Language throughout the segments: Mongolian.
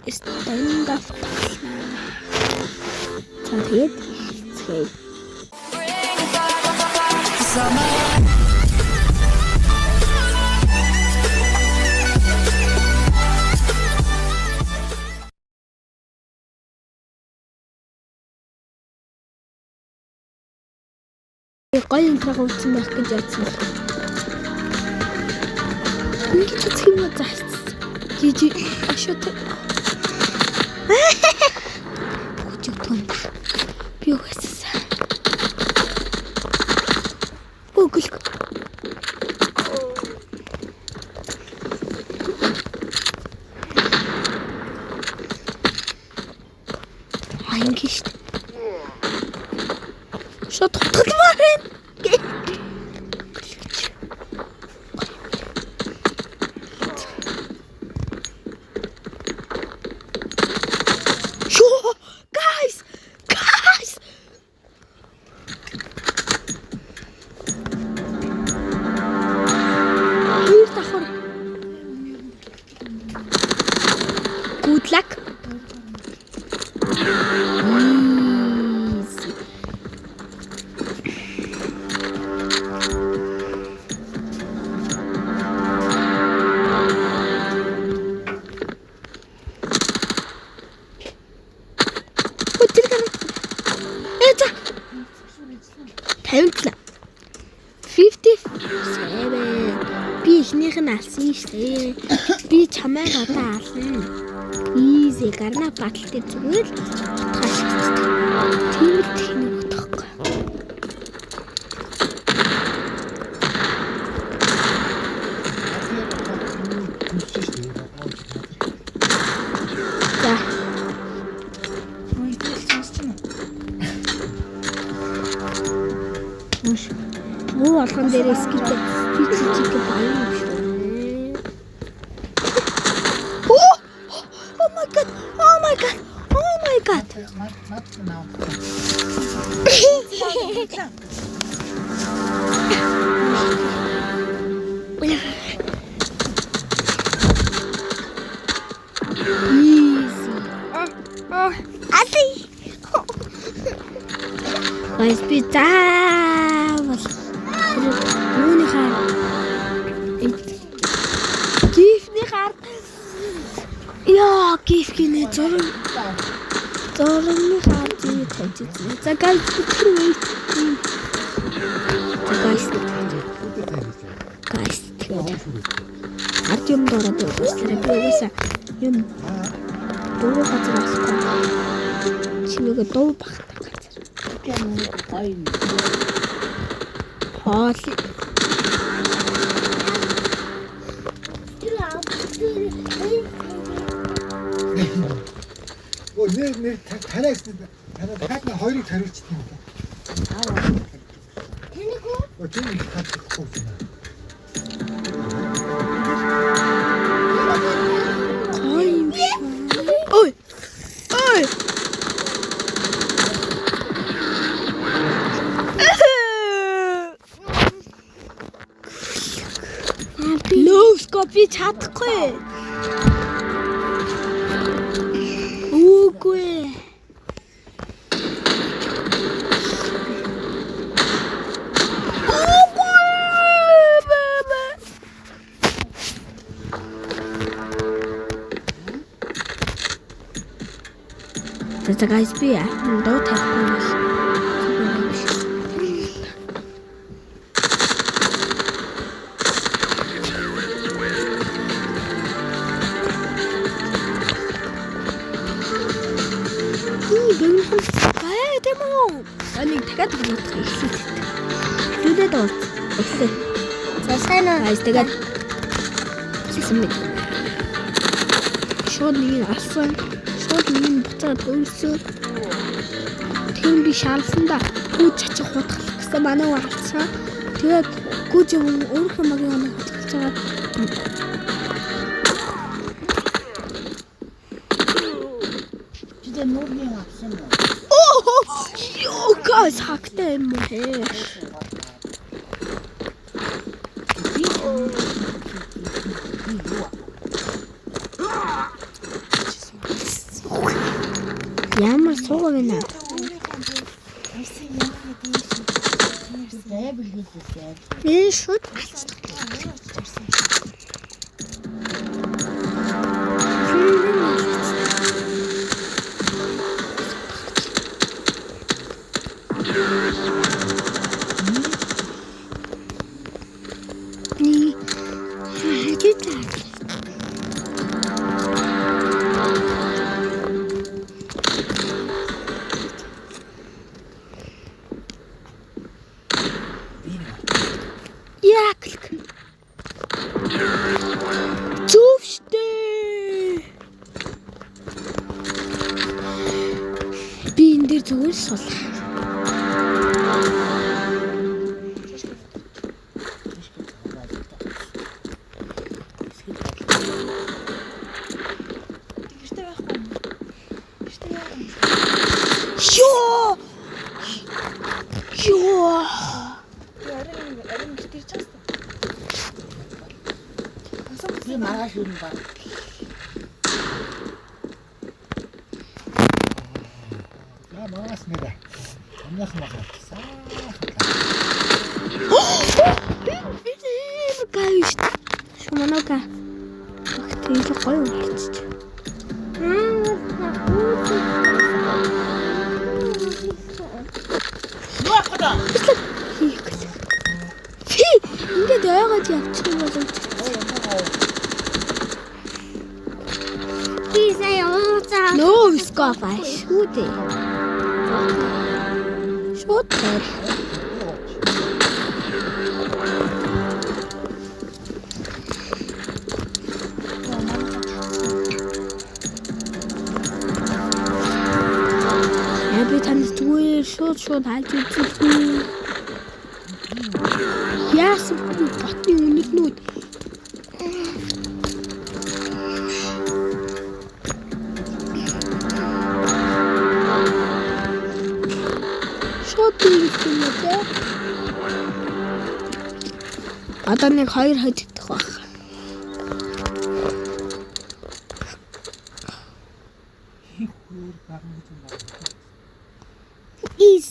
Standoff тоглоно. За, тэгээд эхэлцгээе. Summer. Би гоё intro го үзсэн байх гэж бодсон. Ингэж үзэх юм уу за. GG ашуу. Хүчиг түн. Би угаасаа. Өгөл. А, ингэ шүү дээ. Шууд хутгалмаар байна. Гэлгэж. Йоо, guys, guys. Хоёр давхар. Good luck. Easy. Өө, тэр гараад. Э, за. 57. 57. Би эхнийх нь алсан шүү дээ. Би чамайг одоо ална. Easy, гарна батал дээр зүгээр л утгаа шигчдэг. Тийм л техник утгагүй. За. Буу болгон дээр скип би чичиг баян юм шүү. Oh! Oh my god. Oh my god. Oh my god. Над наа. Easy. Али. Guys, би заавал тэр юуныхаа гифний хар яа, гиф гинэ зураг зургийн хар зүй тавьж үзье. За guys, би тэр үед ийм. За guys, guys, тэгээд ард юм дураад уучлаарай. Би угаасаа юм дуу газар авахгүй. Чимээгээ дуу багтах газар. Хоол. Өө, нэр нэр таниа гэсэн, танаа дахиад нэг хоёрыг тариулчихсан юм да. Тэнийг үү? Өө, тийм их таахгүй юм. Гоё юм шиг. Ой. Ой. No scope, би чадахгүй. Үгүй. Үгүй. За за guys, би дуу тавихгүй бол зүгээр юм шиг. Ий, бэнхэн бай тийм үү? Энийг дахиад тоглох эхлээд. Эхлүүлээд уулз. Эхлээ. За, сайн уу? Guys, тэгээд хэлсэн мэт. Шууд нэг нь алсан. Шууд нэг нь буцаад өрсөн. Тийм би шаарлсан да. Гүйж чачих хутгалах гэсэн манай хүн алдсан. Тэгээд гүйж юм өөрийнхөө магийн оног хутгалж байгаа. Чи нүүрний авсан уу? Оо! Йоо, guys, хактай юм уу? Ямар суугаа байна. Зай бэлгэлээ. Би шууд алцдаг. Ни хажуу. Яг л. Зөв штэ. Би энэ дээр зүгээр л суулаа. Гэрте байхгүй юм. Гэрте яа юм. Йоо. Йоо. Би оройн оройн гэрте ирж байгаа юм. Би маргааш ирнэ ба. За маргааш нэрэ. Амнах махаа. Сайхан. Гай штэ. Шуманага. Багт илүү гоё болчих. Юу авах вэ? Хийх гэлээ. Фи! Ингээд ойгоод явчих юм бол Би сая ууцаа. No scope шүү дээ. Шууд тойр. Яа би танд зүгээр шууд шууд хайж үзэхгүй. Яасан бэ? Ботны үнэрнүүд. Шууд ийгэх юм уу те? Одоо нэг хоёр хожигдох байх. Ис.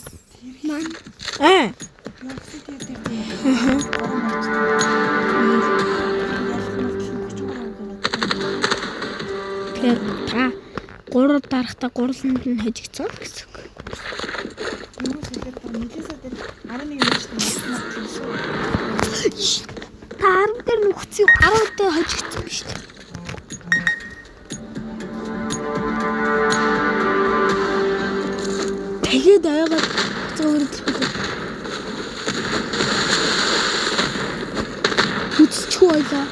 Ман. Аа. Тэгэхээр та гурав дарахта гурланд нь хожигдсон л гэсэн үг. Юу сэхэд та нэлээсээ дээр 11 минутын юм шүү. Та 10 дээр нүхцэн 10 дээр хожигдсон биш үү? Тэгээд ойгоод зөөрөд үсчихүү байлаа.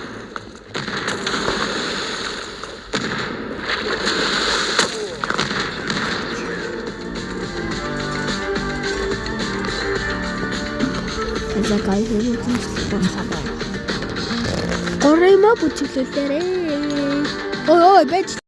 За гай үзсэн. Гурим бүжиглүүлээрээ. Ой ой байж.